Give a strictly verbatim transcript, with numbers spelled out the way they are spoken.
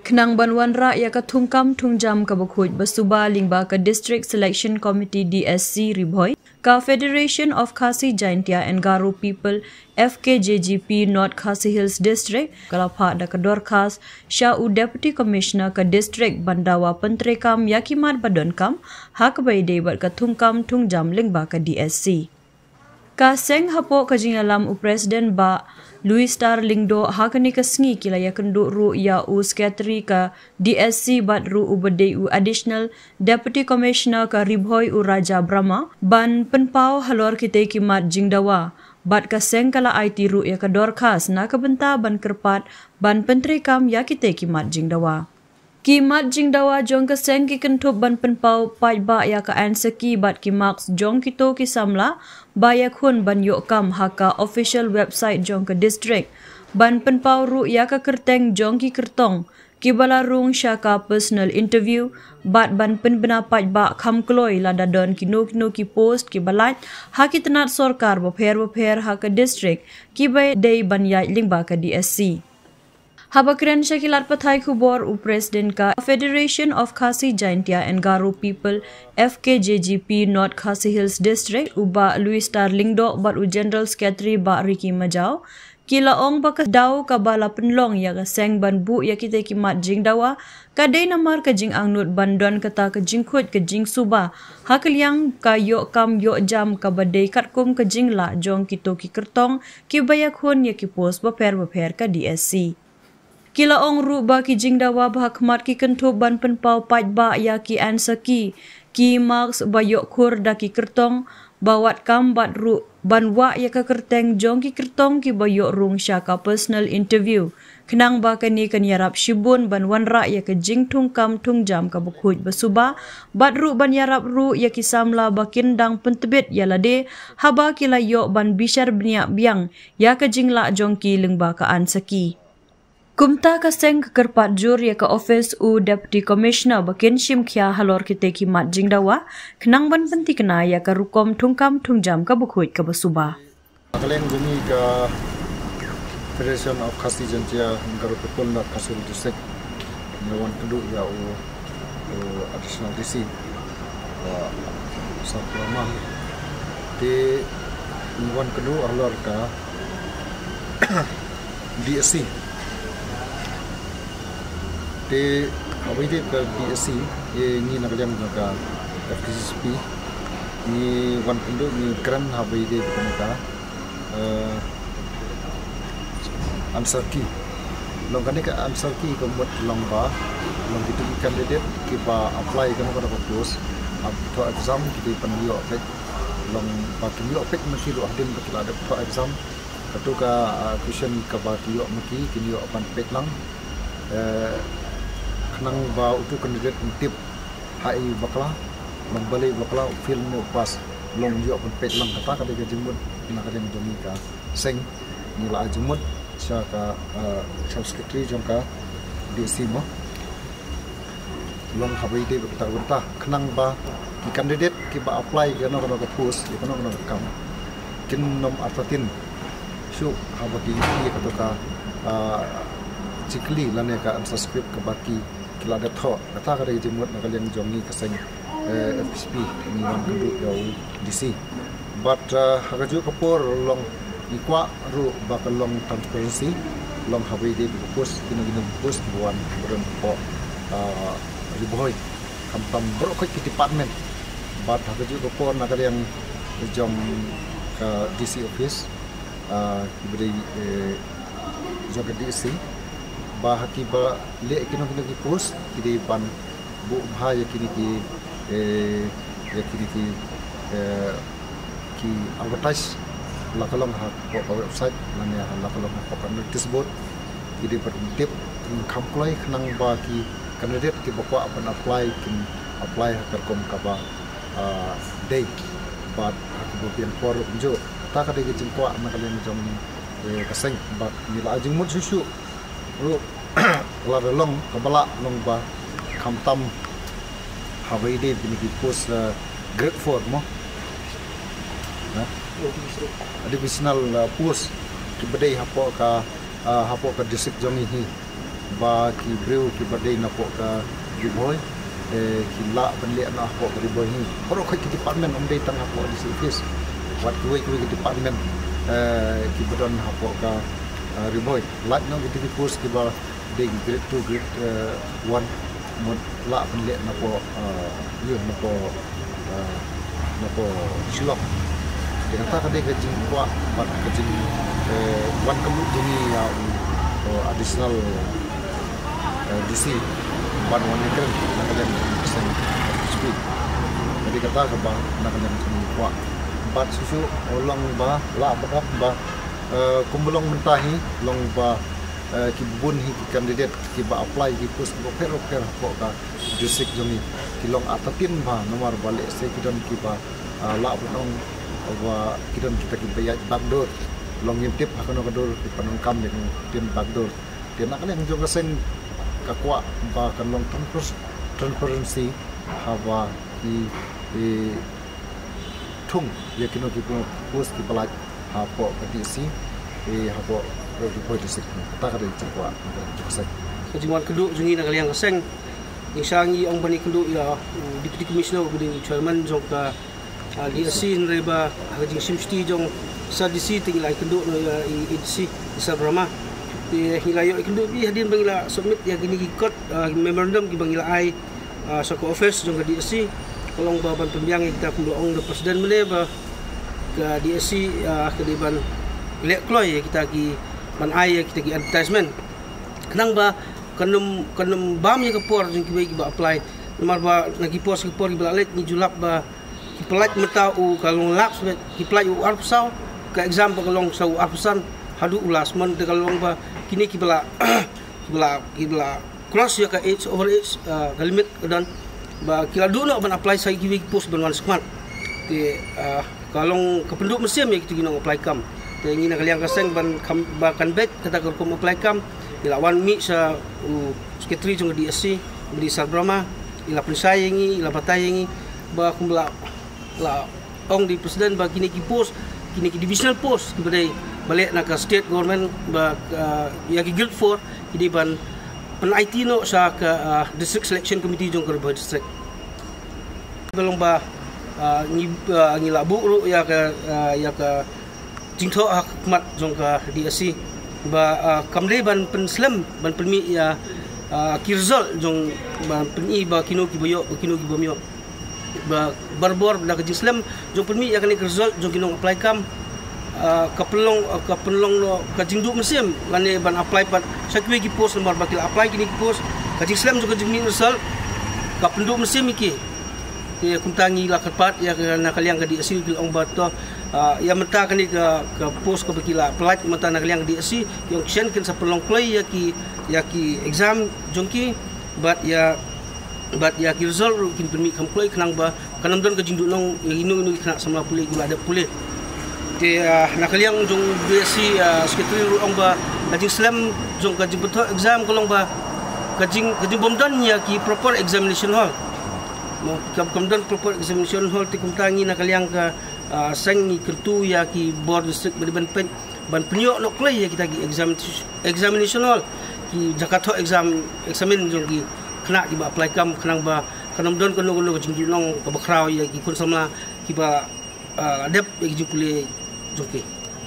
Khnang ban wanrah ïa ka thungkam thungjam kaba khuid ba suba lyngba ka District Selection Committee, D S C, Ri Bhoi, ka Federation of Khasi Jaintia and Garo People, F K J G P, North Khasi Hills District, ka la phah da ka dorkhas sha u Deputy Commissioner ka District ban dawa pyntreikam ïa ki mat ba donkam ha kaba ïadei bad ka thungkam thungjam lyngba ka D S C. Ka seng hapoh ka jingïalam u President Bah Louis Star Lyngdoh ha kane ka sngi ki la ïakynduh ruh ïa u Secretary ka D S C bad ruh uba dei u Additional Deputy Commissioner ka Ri Bhoi u Raja Brahma ban pynpaw halor kitei ki mat jingdawa. Bad ka seng ka la aiti ruh ïa ka dorkhas na ka bynta ban kyrpad ban pyntreikam ïa kitei ki mat jingdawa. Ki mat jingdawa jong ka seng ki kynthup ban pynpaw paidbah ïa ka answer key bad ki marks jong kito ki samla ba ïakhun ban ïoh kam ha ka official website jong ka district. Ban pynpaw ruh ïa ka kyrteng jong ki kyrtong kiba la rung sha ka personal interview, bad ban pynbna paidbah kham kloi lada don kino kino ki post kiba lait ha ki tnat sorkar bapher bapher ha ka district kiba dei ban ïaid lyngba ka D S C. Haba kren sha ki lad pathai khubor u President ka Federation of Khasi Jaintia and Garo People, F K J G P, North Khasi Hills District, u Bah Louis Star Lyngdoh bad u General Secretary Bah Ricky Majaw, ki la ong ba ka daw kaba la pynlong ïa ka seng ban buh ïa kitei ki mat jingdawa ka dei namar ka jingangnud ban don kata ka jingkhuid ka jingsuba ha ka liang ka ïoh kam ïoh jam kaba dei katkum ka jinglah jong kito ki kyrtong kiba ïakhun ïa ki post bapher bapher ka D S C. Ki la ong ruh ba ki jingdawa ba ha khmat ki kynthup ban pynpaw paidbah ïa ki answer key, ki marks ba ïoh khur da ki kyrtong, ba wad kam bad ruh ban wah ïa ka kyrteng jong ki kyrtong kiba ïoh rung sha ka personal interview. Khnang ba kane kan ïarap shibun ban wanrah ïa ka jingthungkam thungjam kaba khuid ba suba, bad ruh ban ïarap ruh ïa ki samla ba kin dang pyntbit ïa lade haba ki la ïoh ban bishar bniah biang ïa ka jinglah jong ki lyngba ka answer key. Kumta ka seng ka kyrpad jur ïa ka office u Deputy Commissioner ba kin shim khia halor kitei ki mat jingdawa khnang ban pynthikna ïa ka rukom thungkam thungjam kaba khuid kaba suba. Ka liang jong ngi ka Federation of Khasi Jaintia and Garo People North Khasi Hills District, ngi wan kynduh ïa u, u Additional D C, Bah Sar Brahma. Te ngi wan kynduh halor ka D S C. Te haba ïadei ka D S C, eh, ngi na ka liang jong ka F K J G P, ngi wan kynduh, ngi kren haba ïadei ka, eh, answer key. Long kane ka answer key ka mut long ba, long kito ki candidate kiba apply kano kano ka post, haba thoh exam ki dei ban ïoh peit, long ba kin ïoh peit ma ki ruh hadien ba ki la dep thoh exam. Kato ka, ah, question kaba ki ïoh ma ki, kin ïoh ban peit lang. Eh, khnang ba uto u candidate un tip haei u bakla, long balei u bakla, u fail ne u pass, long ïoh ban peit lang. Kata ka dei ka jingmut na ka liang jong ngi ka seng. Ngi la ai jingmut sha ka, ah, sha u secretary jong ka D S C mo. Long haba ïadei bad kata ka bynta, khnang ba ki candidate kiba apply ïa kano kano ka post, ïa kano kano ka kam, kin nym artatien shuh haba ki ïohi ïa kato ka, ah, jingkylli lane ka answer script kaba ki, ki la dep thoh. Kata ka dei ka jingmut na ka liang jong ngi ka seng, eh, F K J G P, ngi wan kynduh ïa u D C. Bad, ah, ha kajuh ka por long ngi kwah ruh ba ka long transparency, long haba ïadei bad ka post, kino kino ki post kiba wan kiba don hapoh, ah, Ri Bhoi, khamtam baroh khoit ki department. Bad ha kajuh ka por na ka liang jong ka D C office, ah, kiba dei, eh, jong ka D S C, ba ha kiba leh kino kino ki post ki dei ban buh bha ïa kine ki, eh, ïa kine ki, eh, ki advertise, la ka long hapoh ka website lane la ka long hapoh ka notice board. Ki dei ban tip kham kloi khnang ba ki candidate kiba kwah ban apply kin apply ha ka rukom kaba, ah, dei bad ha kaba biang por ruh kumjuh. Kata ka dei ka jingkwah na ka liang jong, eh, ka seng, bad ngi la ai jingmut shuh shuh ruh, lada long kaba lah long ba khamtam haba ïadei bad kine ki post, eh, grade four mo, na additional, eh, post kiba dei hapoh ka, eh, hapoh ka district jong ngi hi. ba ki briew kiba dei napoh ka Ri Bhoi, eh, ki lah ban leh na hapoh ka Ri Bhoi hi. Baroh ki department, ym dei tang hapoh D C office. Wat kiwei kiwei ki department, eh, kiba don hapoh ka, eh, Ri Bhoi. Lait noh kita ki post kiba dei grade two, grade, eh, one. Mut lah ban leh napoh, eh, ïa napoh, eh, napoh Shillong. Te kata ka dei ka jingkwah bad ka jing, eh, wan kylluid jong ngi ïa u, eh, additional, eh, D C ban wan ïakren na ka liang jong ka seng. Ka dei kata kaba na ka liang jong ngi kwah. Bad shuh shuh u long ba lah backup ba, eh, kumba long mynta hi, long ba, eh, ki bun hi ki candidate kiba apply ki post kiba pher pher hapoh ka district jong ngi. Ki long artatien bha namar ba lehse ki don kiba, ah, lah ban ong ba ki don kita kiba ïaid backdoor. Long ngim tip ha kano ka dur ki pyndonkam ïa ka ktien backdoor. Te na ka liang jong ka seng ka kwah ba kan long transfer-, transparency haba ki, ki thung ïa kino ki post kiba lait hapoh ka D C, eh, hapoh ka Ri Bhoi District. Kata ka dei ka jingkwah jong ka seng. Ka jingwan kynduh jong ngi na ka liang ka seng. Ngi sha ngi ong ban ïakynduh ïa u Deputy Commissioner uba dei u chairman jong ka, ah, D S C, hynrei ba ha ka jingshim shuti jong Sir D C te ngi la ïakynduh noh ïa i A D C, i Sir Brahma. Te ngi la ïoh ïakynduh bha hadien ba ngi la submit ïa kine ki kot, ah, memorandum kiba ngi la ai, ah, sha ka office jong ka D S C, ka long ba ban pynbiang ïa kita kumba ong da president mynne ba ka D S C, ah, ka dei ban leh kloi ïa kita ki, ban ai ïa kita ki advertisement. Khnang ba kan ym, kan ym bam ïa ka por jong kiwei kiba apply. Namar ba na ki por sha ki por kiba la leit ngi ju lap ba ki pynlait mynta u ka long lap sbet, ki pynlait u arphew saw, ka exam ba ka long sa u arphew san haduh u last month, te ka long ba kine kiba la, kiba la, kiba la cross ïa ka age, over age, ah, ka limit ka don, ba ki la duh noh ban apply sa kiwei ki post ban wan skhmat. Te, ah, ka long ka pynduh mynsiem ïa kita ki nong apply kam. Te ngi na ka liang ka seng ban kham, ba kan beit kata ka rukom apply kam, ngi la wan mih sha u secretary jong ka D S C, uba dei Sir Brahma, i la pynshai ïa ngi, i la batai ïa ngi, ba kumba la, la ong da i president ba kine ki post, kine ki divisional post kiba dei ba leh na ka state government ba, ah, ïa ki grade four, ki dei ban pynaiti noh sha ka, ah, District Selection Committee jong ka Ri Bhoi District. Ba long ba, ah, ngi, ah, ngi la buh ruh ïa ka, ah, ïa ka jingthoh ha khmat jong ka D S C ba, ah, kam dei ban pynslem, ban pynmih ïa, ah, ki result jong, ban pyni ba kino kiba ïoh, ba kino kibym ïoh. Ba barabor da ka jingslem jong pynmih ïa kane ka result jong ki nong apply kam, ah, ka pynlong, ah, ka pynlong noh ka jingduh mynsiem lane ban apply pat sha kiwei ki post namar ba ki la apply kine ki post. Ka jingslem jong ka jingmih result ka pynduh mynsiem ïa ki. Te kumta ngi la kyrpad ïa ka, na ka liang ka D S C ki la ong ba to, ah, ïa mynta kane ka, ka post kaba ki la pynlait mynta na ka liang ka D S C, ki ong shen kin sa pynlong kloi ïa ki, ïa ki exam jong ki, bad ïa, bad ïa ki result ruh kin pynmih kham kloi khnang ba kan ym don ka jingduhnong ïa ino ino ki khynnah samla pule ki la dep pule. Te, ah, na ka liang jong D S C, ah, secretary ruh ong ba ka jingslem jong ka jingpynthoh exam ka long ba ka jing, ka jingbym don ïa ki proper examination hall. Mo, kam, kam don proper examination hall, te kumta ngi na ka liang ka, ah, seng ngi kyntu ïa ki bor district ba dei ban pyn, ban pynïoh noh kloi ïa kita ki exam, examination hall, ki jaka thoh exam, examine jong ki khynnah kiba apply kam, khnang ba kan ym don kano kano ka jingduhnong kaba khraw ïa ki khun samla kiba, ah, dep ïa ki jingpule jong ki.